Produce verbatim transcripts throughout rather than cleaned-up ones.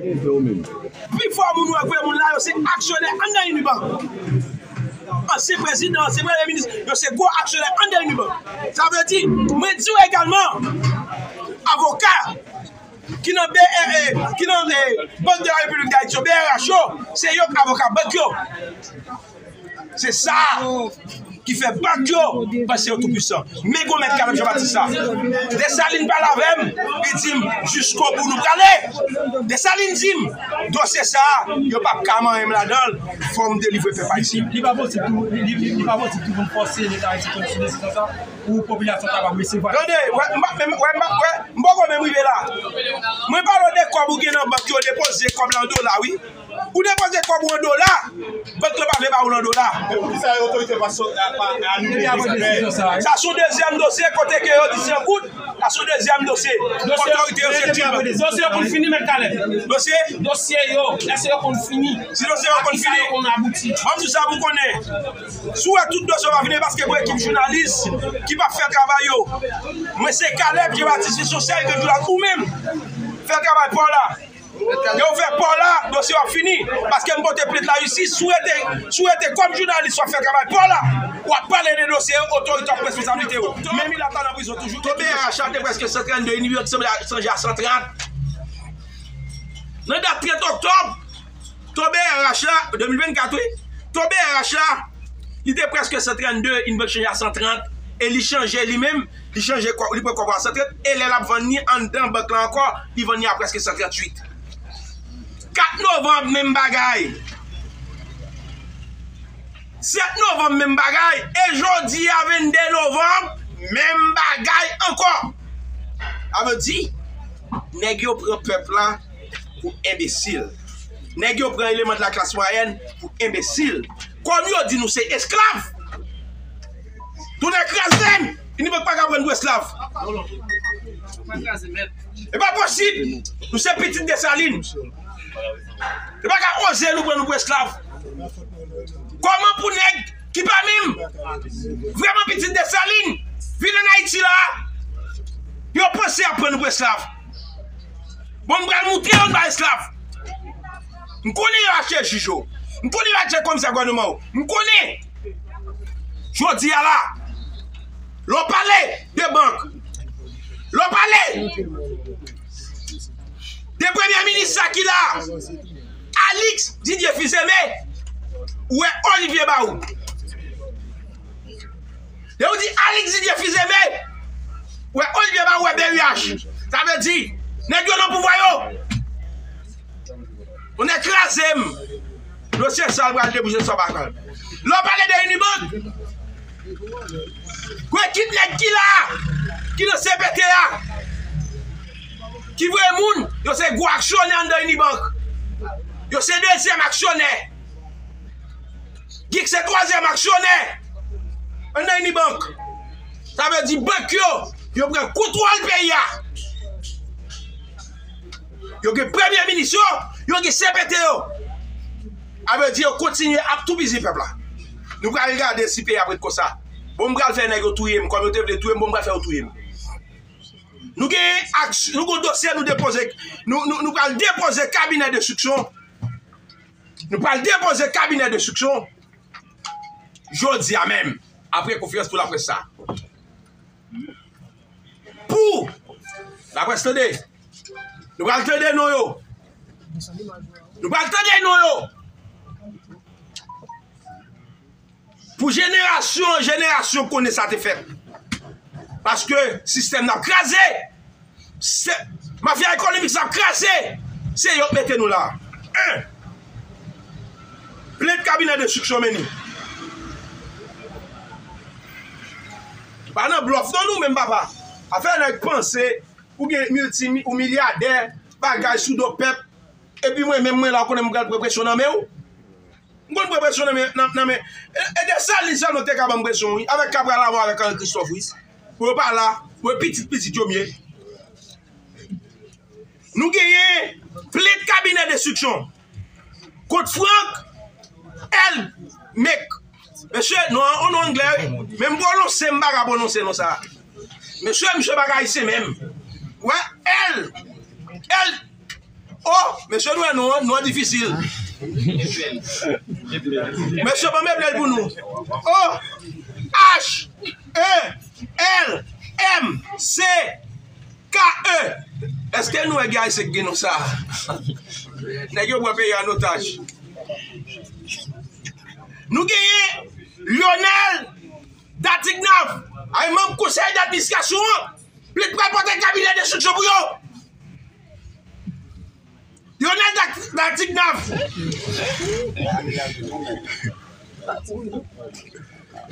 Pifò moun ou wè k voye moun la, yo se aksyonè anndan Unibank. Ansyen prezidan, ansyen premye minis, yo se gwo aksyonè anndan Unibank. Sa vle di, mwen di w egalman, avoka ki nan B R, ki nan, eh, Bank de la Repiblik Dayiti yo, B R H yo, se yo k avoka bank yo. Se sa ki fè bank yo panse yo tou pwisan. Men gwo mèt Caleb Jean Baptiste la. Desalin pale avè m, li di m, jiskobou nou prale. Desalin di m, dosye sa a, yo p ap ka manyen m ladan l, fò m delivre pèp ayisyen. Li pa posib tou, li, li, li pa posib tou pou n fòse Leta ayisyen konn sou desizyon sa a, pou popilasyon kapab resevwa. Tande, wè, m pa, m, wè, m pa, wè, m poko menm rive la. Mwen pale w de kòb ou gen nan bank yo, depoze kòb la an dola, wi. Ou depoze kòb ou an dola, bank lan pa vle ba ou l an dola. Men poukisa otorite pa so-, pa, pa anile visa? Sa se yon dezyèm dosye kote ke yo di se an goud. Sa se yon dezyèm dosye. Otorite yo se Tilman. Dosye yo konn fini, Mèt Caleb. Dosye? Dosye yo, èske yo konn fini? Si dosye yo konn fini, ban m di sa pou konnen. Si w wè tout dosye yo pa fini, paske gon ekip jounalis ki p ap fè travay yo. Mwen se Caleb Jean Baptiste, se yon sèl grenn jounalis, ou menm. Fè travay pa w la. Lè w fè pa w la, dosye w ap fini. Paske m pote plent lajistis, si w rete, si w rete kòm jounalis, w ap fè travay pa w la. W ap pale de dosye yo, otorite w ap pran responsablite yo. Men milat la nan prizon toujou. To B R H la te prèske san trannde, Unibank sanble a, chanje a san trant. Nan dat trant oktòb, to B R H la, de mil vennkat, wi, to B R H la, li te prèske san trannde, Unibank chanje a san trant, e li chanje li menm, li chanje kò, li pran kòb a san trant, e lè l ap vann li anndan bank la ankò, li vann li a prèske san tranntuit. Kat novanm, menm bagay. Sèt novanm, menm bagay. E jodi a, vennde novanm, menm bagay ankò. Sa vle di, nèg yo pran pèp la pou enbesil. Nèg yo pran eleman de la klas mwayèn pou enbesil. Kòm yo di nou se esklav. Tounen kraze m! Unibank pa ka pran n pou esklav. E pa posib. Nou se pitit Desalin. Yo pa ka oze nou pran nou pou esklav. Kòman pou nèg ki pa menm vrèman pitit Desalin vin ann Ayiti la, yo panse y ap pran nou pou esklav? Bon, m pral moutre yo n pa esklav. M konnen yo achte jij yo. M konnen yo achte komisè gouvènman yo. M konnen. Jodi a la, lè w pale de bank, lè w pale de premye minis sa ki la, Alix Didier Fils-Aimé, ou wè Olivier Barou. Lè w di Alix Didier Fils-Aimé, ou wè Olivier Barou, ou wè B U H. Sa vle di, nèg yo nan pouvwa yo. Ou nèg kraze m. Dosye sa l pral debouche sou pa kal. Lè w pale de Unibank, gwo ekip nèg ki la, ki nan C P T a, ki voye moun, yo se gwo aksyonè anndan Unibank. Yo se dezyèm aksyonè. Gik se twazyèm aksyonè anndan Unibank. Sa vle di bank yo, yo pran kontwòl peyi a. Yo gen premye minis yo, yo gen C P T yo. Sa vle di yo kontinye ap toupizi pèp la. Nou pral gade si peyi a ap ret konsa. Bon, m pral fè nèg yo touye m, kòm yo te vle touye m, bon, m pral fè yo touye m. Nou gen aks-, nou gen dosye nou depoze, nou, nou, nou pral depoze kabinè denstriksyon. Nou pral depoze kabinè denstriksyon jodi a menm, apre konferans pou laprès sa. Pou laprès tande, nou pral tande non yo. Nou pral tande non yo. Pou jenerasyon an jenerasyon konnen sa te fèt. Paske sistèm nan ap kraze. Se, mafya ekonomik sa ap kraze. Se yo k mete nou la. En. Plent kabinè denstriksyon mennen. Pa nan blòf non nou menm, papa. Afè nèg panse ou gen milti, ou milyadè, bagay sou do pèp. Epi mwen menm mwen la, ou konnen m pral pran presyon nan men w. M konn pran presyon nan men, nan, nan men. E, e Desalin sèlman te ka ban m presyon, wi. Avèk Cabral Lamont, avèk Henri Christophe, wi. Pou yo pa la, pou yo pitit pitit yo m ye. Nou genyen plent kabinè denstriksyon kont Frank L. Meck. Mesye, non, yon non anglè, wi. Men m pwononse, m pa ka pwononse non sa. Mesye, misye pa ka ayisyen menm. Wè, L. L. O, mesye, nou wè non, non difisil. Mesye, ban m eple l pou nou. O, H, E, L, M, C, K, E. Èske nou wè gen Ayisyen ki gen non sa a? Nèg yo pran peyi a an otaj. Nou genyen Lionel Datignav, ay manm konsèy d'administrasyon an, li t pral pote kabinè destriksyon pou yo. Lionel Datignav.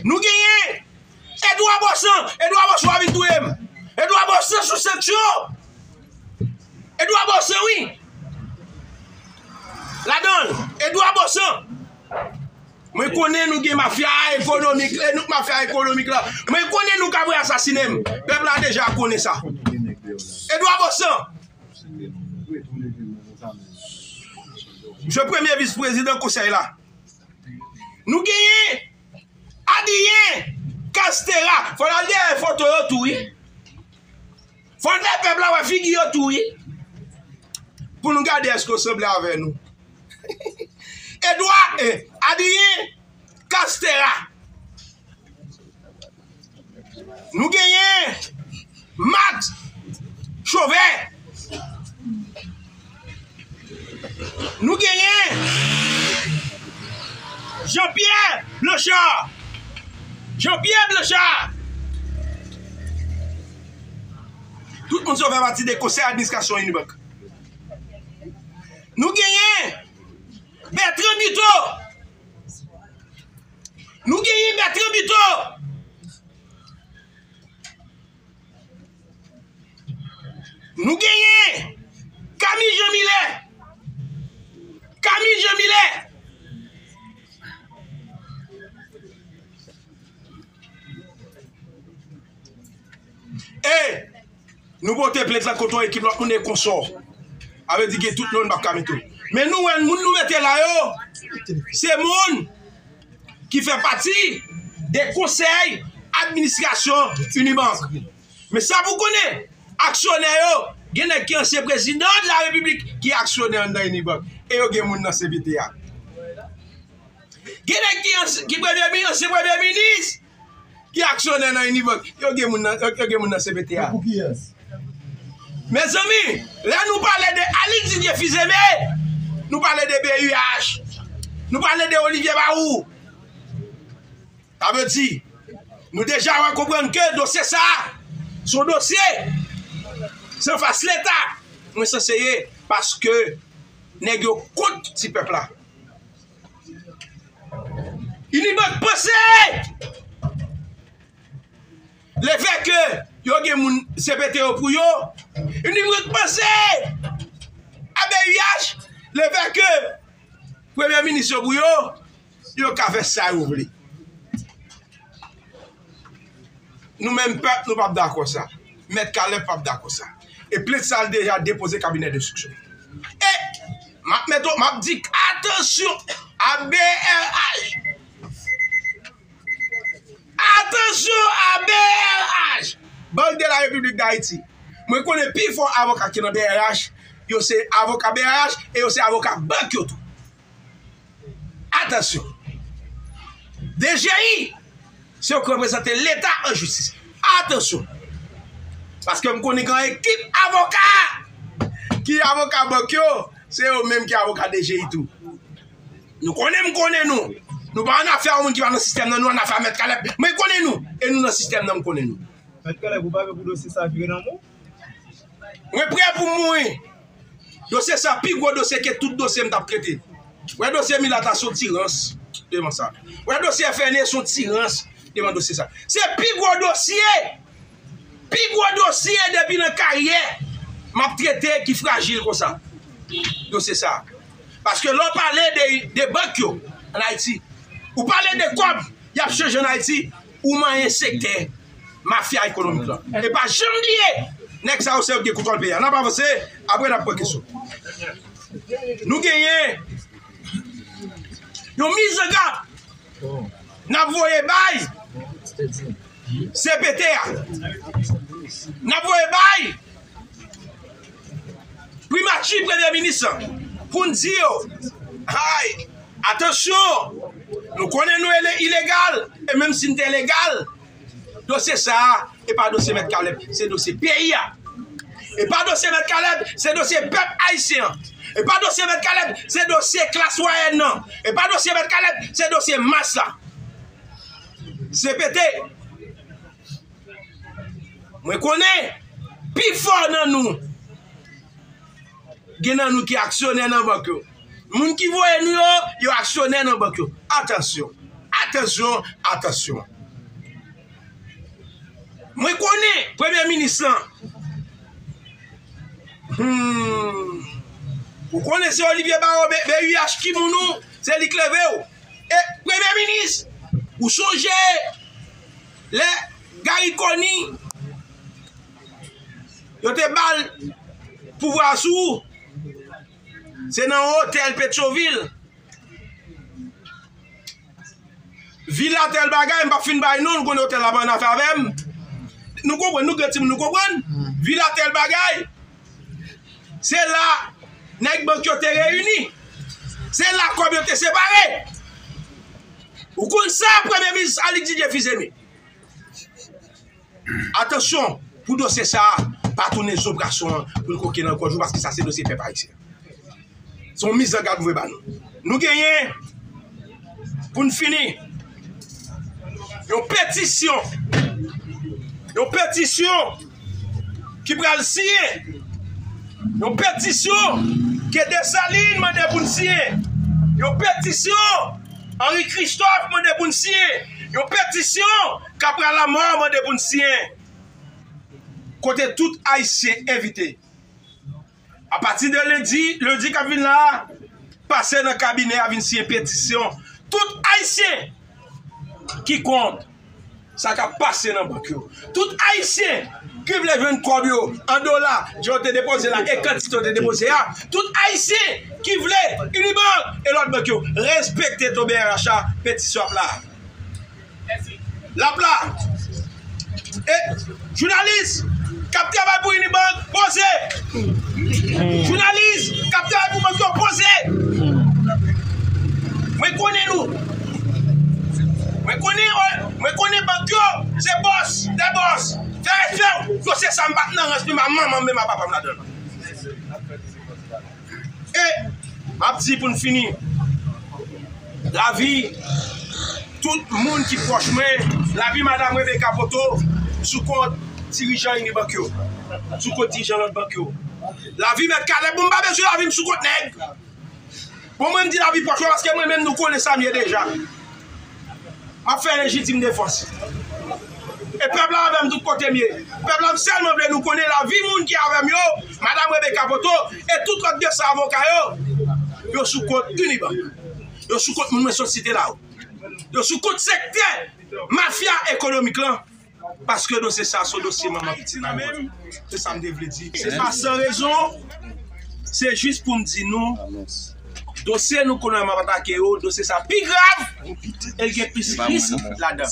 Nou genyen Edouard Baussan. Edouard Baussan w ap vin touye m. Edouard Baussan sou sanksyon. Edouard Baussan, wi. Ladan l, Edouard Baussan. Mwen konnen nou gen mafya ekonomik, e nou mafya ekonomik la. Mwen konnen nou ka voye asasinen m. Pèp la deja konnen sa. Edouard Baussan. Misye premye vis prezidan konsèy la. Nou genyen Adrien Castera. Fò n al dèyè foto yo tou, wi. Fò n fè pèp la wè figi yo tou, wi. Pou nou gade èske yo sanble avè nou. Edouard, eh, Adrien Castera. Nou genyen Max Chauvet. Nou genyen Jean-Pierre Blanchard. Jean-Pierre Blanchard. Tout moun sa yo fè pati de konsèy administrasyon Unibank. Nou genyen Bertrand Buteau. Nou genyen Bertrand Buteau. Nou genyen Camille Jean Milet. Camille Jean Milet. E nou pote plent lan kont yon ekip lòt moun e konsò. A vle di gen tout non n p ap ka mete w. Men nou wè moun nou mete la yo, se moun ki fè pati de konsèy administrasyon Unibank. Men sa pou konnen, aksyonè yo, gen nèg ki ansyen prezidan de la repiblik ki aksyonè anndan Unibank. E yo gen moun nan C P T a. Gen nèg ki ans-, ki premye mi-, ansyen premye minis, ki aksyonè nan Unibank. Yo gen moun nan, yo, yo gen moun nan C P T a. Pou kiyès? Mezanmi, lè nou pale de Alix Didier Fils-Aimé, nou pale de B U H, nou pale de Olivier Barou. Sa vle di, nou deja wè konprann ke dosye sa a, se yon dosye, se anfas Leta mwen sanse ye, paske nèg yo kont ti pèp la. Unibank panse lefè ke yo gen moun C P T yo pou yo, Unibank panse a B U H lefè ke premye minis yo pou yo, yo ka fè sa yo vle. Nou menm pèp, nou p ap dakò sa. Mèt Caleb p ap dakò sa. E plent sa l deja depoze kabinè denstriksyon. E m ap mete, m ap di atansyon a B R H. Atansyon a B R H. Bank de la Repiblik d Ayiti. Mwen konnen pi fò avoka ki nan B R H, yo se avoka B R H e yo se avoka bank yo tou. Atansyon. D G I, se yo ki reprezante Leta an jistis. Atansyon. Paske m konnen gen ekip avoka ki avoka bank yo, se yo menm ki avoka D G I tou. Nou konnen, m konnen nou. Nou pa annafè a moun ki pa nan sistèm nan, nou annafè a Mèt Caleb. Mwen konnen nou. E nou nan sistèm nan, m konnen nou. Mèt Caleb, ou pa vle pou dosye sa vire nan men w? Mwen prè pou m mouri. Dosye sa pi gwo dosye ke tout dosye m t ap trete. Wè dosye Milat la se yon ti rans devan sa. Wè dosye F N E se yon ti rans devan dosye sa. Se pi gwo dosye, pi gwo dosye depi nan karyè m ap trete ki frajil konsa. Dosye sa. Paske lè w pale de, de bank yo ann Ayiti, ou pale de kòb y ap chanje ann Ayiti, ou manyen sektè mafya ekonomik lan. E pa janm bliye, nèg sa yo se yo ki gen kontwòl peyi a. N ap avanse, apre n ap pran kesyon. Nou genyen yon mizangad n ap voye bay C P T a. N ap voye bay Primati, premye minis lan, pou n di yo, ay, atansyon, nou konnen nou ele-, ilegal, e menm si n te legal, dosye sa a, e pa dosye Mèt Caleb, se dosye peyi a. E pa dosye Mèt Caleb, se dosye pèp ayisyen an. E pa dosye Mèt Caleb, se dosye klas mwayèn nan. E pa dosye Mèt Caleb, se dosye mas la. Se pete. Mwen konnen pifò nan nou, gen nan nou ki aksyonè nan bank yo. Moun ki voye nou yo, yo aksyonè nan bank yo. Atansyon, atansyon, atansyon. Mwen konnen premye minis lan. Hmm. Ou konnen se Olivier Barreau, B-, B U H ki moun ou, se li k leve w. E premye minis, ou sonje lè Garry Conille, yo te ba l pouvwa sou ou, se nan yon otèl Petyonvil. Vila tèl bagay, m p ap fin bay non, nou konnen otèl la pa annafè avè m. Nou konprann, nou grann timoun, nou konprann. Vila tèl bagay, se la nèg bank yo te reyini. Se la kòb yo te separe. Ou konn sa, premye minis Alix Didier Fils-Aimé. Atansyon, pou dosye sa a, pa tounen zo pwason an pou l koke nan gòj ou, paske sa se dosye pèp ayisyen. Se yon mizangad mwen ba nou. Nou genyen, pou n fini, yon petisyon, yon petisyon ki pral siyen, yon petisyon ke Desalin mande pou n siyen, yon petisyon Henri Christophe mande pou n siyen, yon petisyon Capra Lamort mande pou n siyen. Kote tout Ayisyen envite. Apati de lendi, lendi k ap vin la a, pase nan kabinè a, vin siyen petisyon. Tout Ayisyen ki kont sa k ap pase nan bank yo. Tout Ayisyen ki vle jwenn kòb yo an dola, jan yo te depoze la, e kantite yo te depoze a. Tout Ayisyen ki vle Unibank e lòt bank yo, respekte to B R H a, petisyon ap la. L ap la. E, jounalis k ap travay pou Unibank, poze. Jounalis k ap travay pou bank yo, poze. Mwen konnen nou. Mwen konnen, mwen konnen bank yo, se bòs, de bòs. Fè respè w. Dosye sa m pa t nan rans, menm a manman m, menm a papa m ladan l. E, m ap di pou n fini, lavi tout moun ki pwòch mwen, lavi madanm Rebecca Poto sou kont dirijan Unibank yo, sou kont dirijan lòt bank yo. Lavi Mèt Caleb, bon, m pa bezwen lavi m sou kont nèg. Bon, mwen, m di lavi pwòch mwen paske mwen menm, nou konnen sa m ye deja. M ap fè lejitim defans. E pèp la avè m tout kote m ye. Pèp la, m sèlman vle nou konnen lavi moun ki avè m yo, madanm Rebecca Poto, e tout lòt de san avoka yo, yo sou kont Unibank. Yo sou kont moun mwen sot site la yo. Yo sou kont sektè mafya ekonomik lan. Paske dosye sa, se yon dosye manman pitit la mwen. Se sa m te vle di. Se pa san rezon, se jis pou m di nou, dosye nou konnen m ap atake yo, dosye sa pi grav, e l gen plis risk ladan.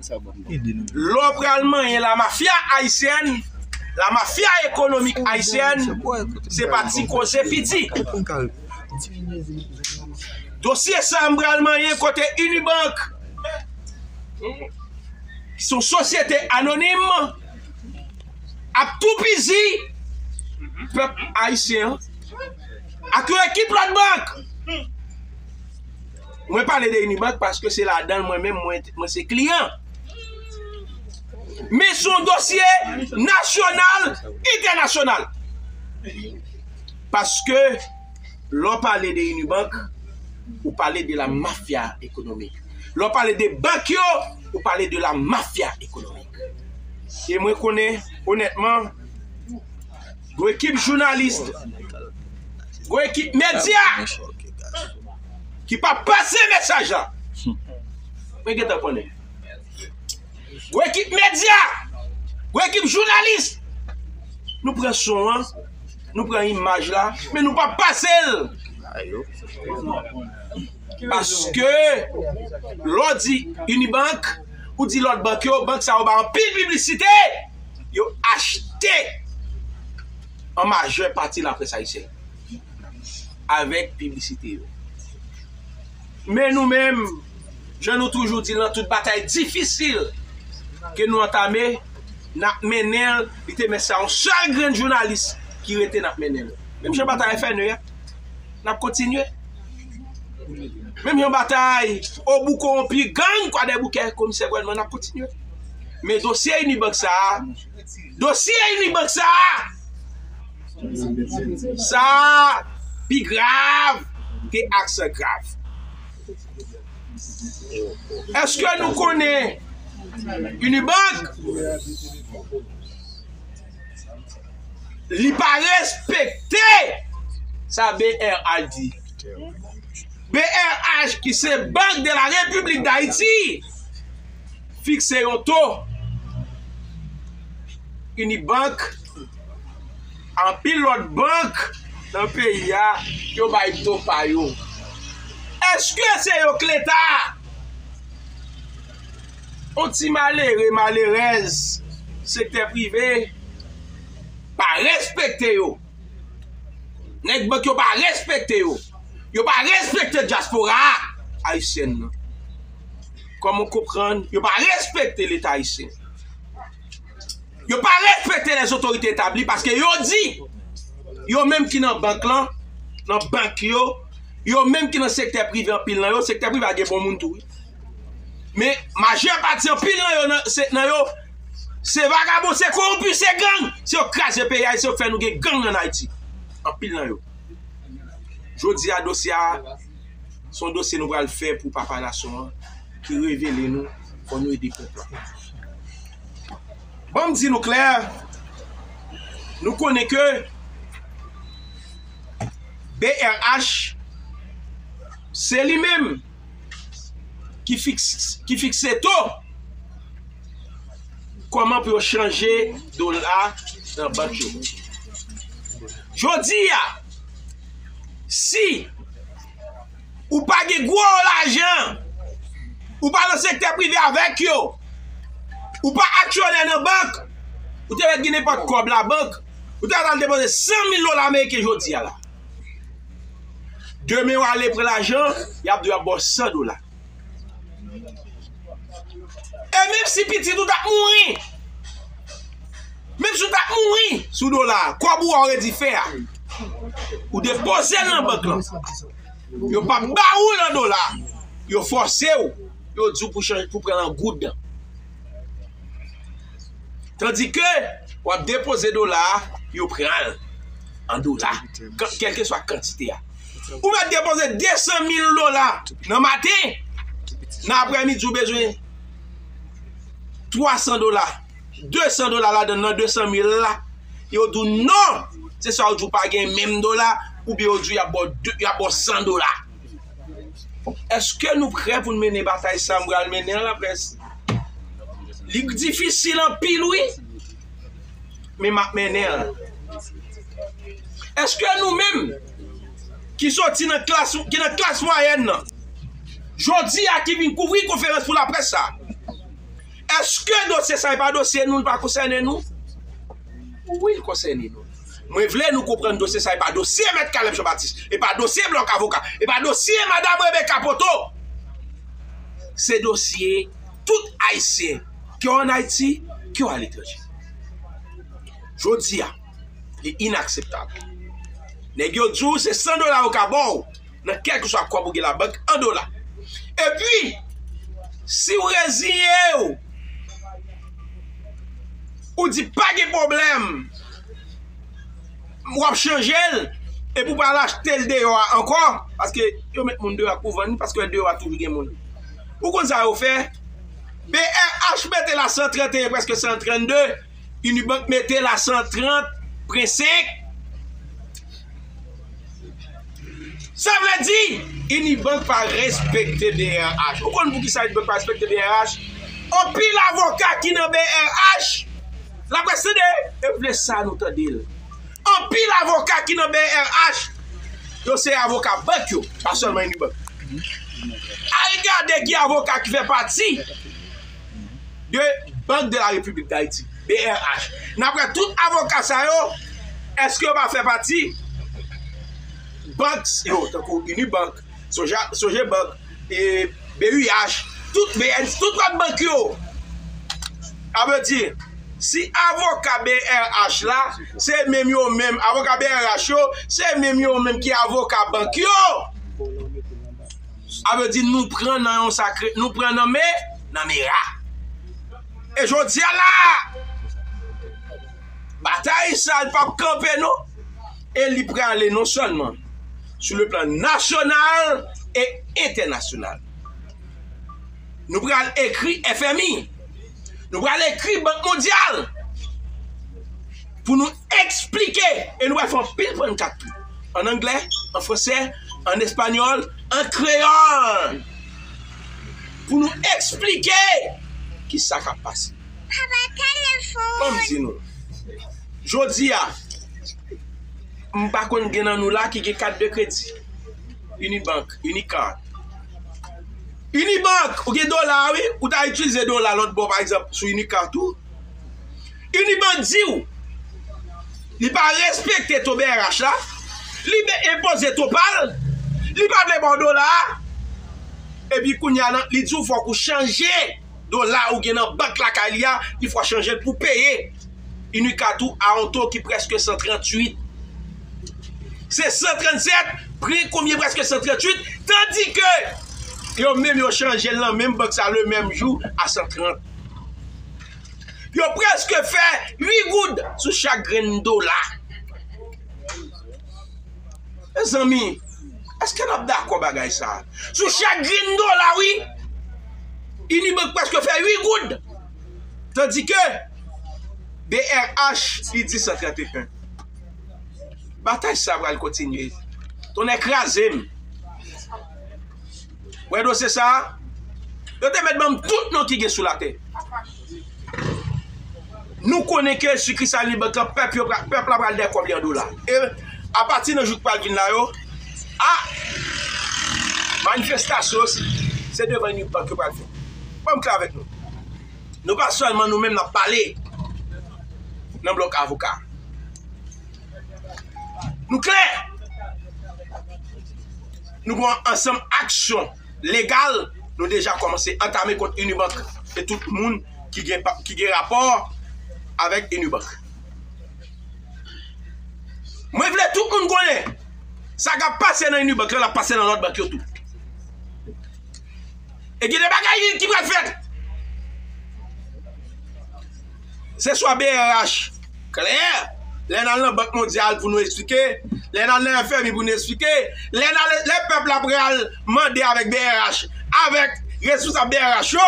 Lè w pral manyen la mafya ayisyèn, la mafya ekonomik ayisyèn, se pa ti koze piti. Dosye sa a m pral manyen kote Unibank, ki se yon sosyete anonim, ap toupizi pèp ayisyen an ak yon ekip lòt bank. Mwen pale de Unibank paske se ladan l mwen menm, mwen, mwen se kliyan. Men se yon dosye nasyonal, entènasyonal. Paske lè w pale de Unibank, ou pale de la mafya ekonomik. Lè w pale de bank yo, ou pale de la mafya ekonomik. E mwen konnen, onètman, yon ekip jounalis, yon ekip medya ki pa pase mesaj la. Mwen gentan konnen. Yon ekip medya, yon ekip jounalis. Nou pran son an, nou pran imaj la, men nou pa pase l. Paske lè w di Unibank, ou di lòt bank yo, bank sa yo bay anpil piblisite, yo achte. an majè pati laprès ayisyèn avèk piblisite yo. Men nou menm, jan nou toujou di l nan tout batay difisil ke nou antame, n ap mennen l, li te men se yon sèl grenn jounalis ki rete n ap mennen l. Menm jan batay F N E a, n ap kontinye. Menm jan batay Obou kowonpi, gang Kwadèboukè, komisè gouvènman, n ap kontinye. Men dosye Unibank sa a, dosye Unibank sa a, sa pi grav ke Aksan grav. Èske nou konnen Unibank, li pa respekte sa B R H di? B R H, ki se Banque de la République d'Haïti, fikse yon to. Unibank, anpil lòt bank nan peyi a, yo bay to pa yo. Èske se yo k Leta? On ti malere, malerèz, sektè prive pa respekte yo. Nèg bank yo pa respekte yo. Yo pa respekte dyaspora ayisyèn nan. Kòman w konprann? Yo pa respekte Leta ayisyen. Yo pa respekte lèzotorite etabli paske yo di, yo menm ki nan bank lan, nan bank yo, yo menm ki nan sektè prive, anpil nan yo, sektè prive a gen bon moun tou, wi. Men majè pati anpil nan yo, nan, se, nan yo, se vagabon, se kowonpi, se gang, se yo k kraze peyi a, se yo k fè nou gen gang ann Ayiti. Anpil nan yo. Jodi a, dosye a, se yon dosye nou pral fè pou papa nasyon an, ki revele nou, fò nou ede pèp la. Ban m di nou klè, nou konnen ke B R H, se li menm ki fiks-, ki fikse to kòman pou yo chanje dola nan bank yo. Jodi a, si ou pa gen gwo lajan, ou pa nan sektè prive avèk yo, ou pa aksyonè nan bank, ou te mèt gen nenpòt kòb labank, ou te al depoze san mil dola ameriken jodi a la. Demen w ale pran lajan, y ap di w y ap ba w san dola. E menm si pitit ou t ap mouri, menm si w t ap mouri sou dola a, kòb ou a w redi fè a, ou depoze l nan bank lan. Yo p ap ba ou l an dola. Yo fòse w. Yo di w pou chanje, pou pran l an goud. Tandike w ap depoze dola a, yo pran l an dola, kan-, kèlkeswa kantite a. Ou mèt depoze de san mil dola nan maten, nan aprèmidi ou bezwen twa san dola, de san dola ladan nan de san mil la, yo di w non, se swa yo di w pa gen menm dola, oubyen yo di w y ap ba w de, y ap ba w san dola. Èske nou prè pou n mennen batay sa a m pral mennen an, laprès? Li difisil anpil, wi, men m ap mennen l. Èske nou menm ki soti nan klas, ki nan klas mwayèn nan, jodi a ki vin kouvri konferans pou laprès sa, èske dosye sa a e pa dosye nou, li pa konsène nou? Wi, li konsène nou. Mwen vle nou konprann dosye sa a e pa dosye Mèt Caleb Jean Baptiste, e pa dosye Blòk Avoka, e pa dosye Madan Rebecca Poto. Se dosye tout Ayisyen, ke w ann Ayiti, ke w aletranje. Jodi a, li inakseptab. Nèg yo di w se san dola yo ka ba w nan kèlkeswa kòb ou gen labank an dola. Epi, si w reziye w, ou di pa gen pwoblèm, w ap chanje l, epi w pral achte l deyò a ankò, paske yo met moun deyò a pou vann li, paske deyò a toujou gen moun. Ou konn sa yo fè? B R H mete l a san trannteyen, prèske san trannde, Unibank mete l a san trant pwen senk. Sa vle di, Unibank pa respekte B R H. Ou konn poukisa Unibank pa respekte B R H? Anpil avoka ki nan B R H, laprès tande, yo vle sa nou tande l. Anpil avoka ki nan B R H, yo se avoka bank yo, pa sèlman Unibank. Al gade ki avoka ki fè pati de Banque de la République d'Haïti, B R H. Daprè tout avoka sa yo, Èske yo pa fè pati bank yo, tankou Unibank, Soja-, Sogebank, e, B U H, tout B N, tout lòt bank yo? Sa vle di, si avoka B R H la, se menm yo menm, avoka B R H yo, se menm yo menm ki avoka bank yo. Sa vle di nou pran nan yon sakre, nou pran nan men, nan mera. E jodi a la, batay sa l p ap kanpe non. E li prale non sèlman sou le plan nasyonal e entènasyonal. Nou pral ekri F M I. Nou pral ekri Bank Mondyal pou nou eksplike, e nou pral fè anpil pannkat tou. An anglè, an fransè, an espanyòl, an kreyòl. Pou nou eksplike kisa k ap pase. Ban m di nou, jodi a, m pa konn gen nan nou la ki gen kat de kredi. Unibank, Unicard. Unibank, ou gen dola, wi, ou ta itilize dola lòt bò, pa egzanp, sou Unicard tou. Unibank di w, li pa respekte to B R H la, li be-, enpoze to pa l, li pa vle ba w dola a, epi kounye a, nan, li di w fòk ou chanje dola ou gen nan bank lakay li a, li fò chanje l pou peye Unicard tou a yon to ki prèske san tranntuit. Se san trannsèt, pri konbyen prèske san tranntuit, tandike yo menm yo chanje l nan menm bank sa le menm jou a san trant. Yo prèske fè uit goud sou chak grenn dola. Mezanmi, èske n ap dakò bagay sa a? Sou chak grenn dola, wi, Unibank prèske fè uit goud. Tandike B R H, li di san trannteyen. Batay sa a pral kontinye. Tonnè kraze m. Wè dosye sa a? Yo te mèt ban m tout non ki gen sou latè. Nou konnen ke si Kristalin Bank lan, pèp yo pra-, pèp la pral dèyè kòb li an dola. E apati nan jou k pral vin la yo, a, manifestasyon yo, se, se devan Unibank yo pral fè. Ban m klè avèk nou. Nou pa sèlman nou menm n ap pale nan blòk avoka. Nou klè. Nou gen yon ansanm aksyon legal nou deja kòmanse antame kont Unibank e tout moun ki gen pa, ki gen rapò avèk Unibank. Mwen vle tout moun konnen sa k ap pase nan Unibank lan, l ap pase nan lòt bank yo tou. E gen de bagay ki pral fèt. Se swa B R H klè, lè n al nan Bank Mondyal pou nou eksplike, lè n al nan F M I pou nou eksplike, lè n al, lè pèp la pral mande avèk B R H, avèk responsab B R H yo,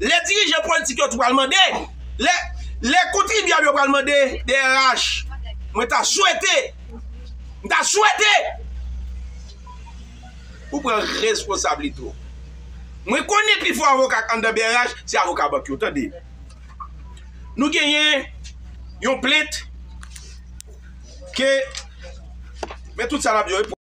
lè dirijan politik yo tou pral mande, lè, lè kontribyab yo pral mande B R H, mwen ta swete, mwen ta swete ou pran responsablite w. Mwen konnen pi fò avoka k anndan B R H, se avoka bank yo, tande. Nou genyen yon plent ke, men tout sa n ap di yo,